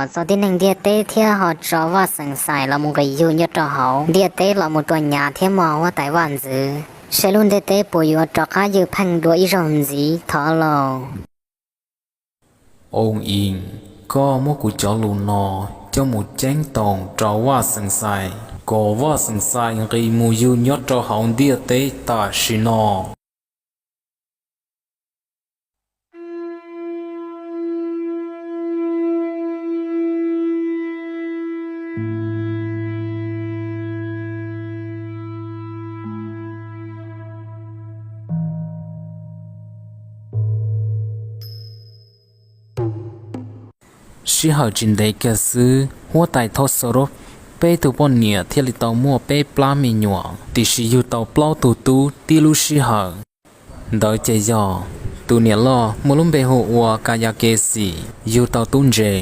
Thov txog tib neeg ntiaj teb thiab ho tso Vaj Xeem Xais los mus nqis yug nyob rau hauv ntiaj teb los mus rua Nyav thiab mog huab tais vaj ntxwv, seb lub ntiaj teb puas yuav rov qab ywj pheej dua ib zaug ntxiv thov lauj. Oos Ib, koj muab kuv cov lus no coj mus ceeb toom rau Vaj Xeem Xais kom Vaj Xeem Xais nqis mus yug nyob rau hauv ntiaj teb tam sim no. Sij hawm tsis ntev kiag xwb huab tais Thoj Xau Rub peb tug poj niam thiaj li tau muaj peb plab me nyuam, tiam sis yug tau plaub tug tub tib lub sij hawm. Ntawd ces yog tus niam loj muaj lub npe hu ua Ka Ya Ke Xim, yug tau tub ntse.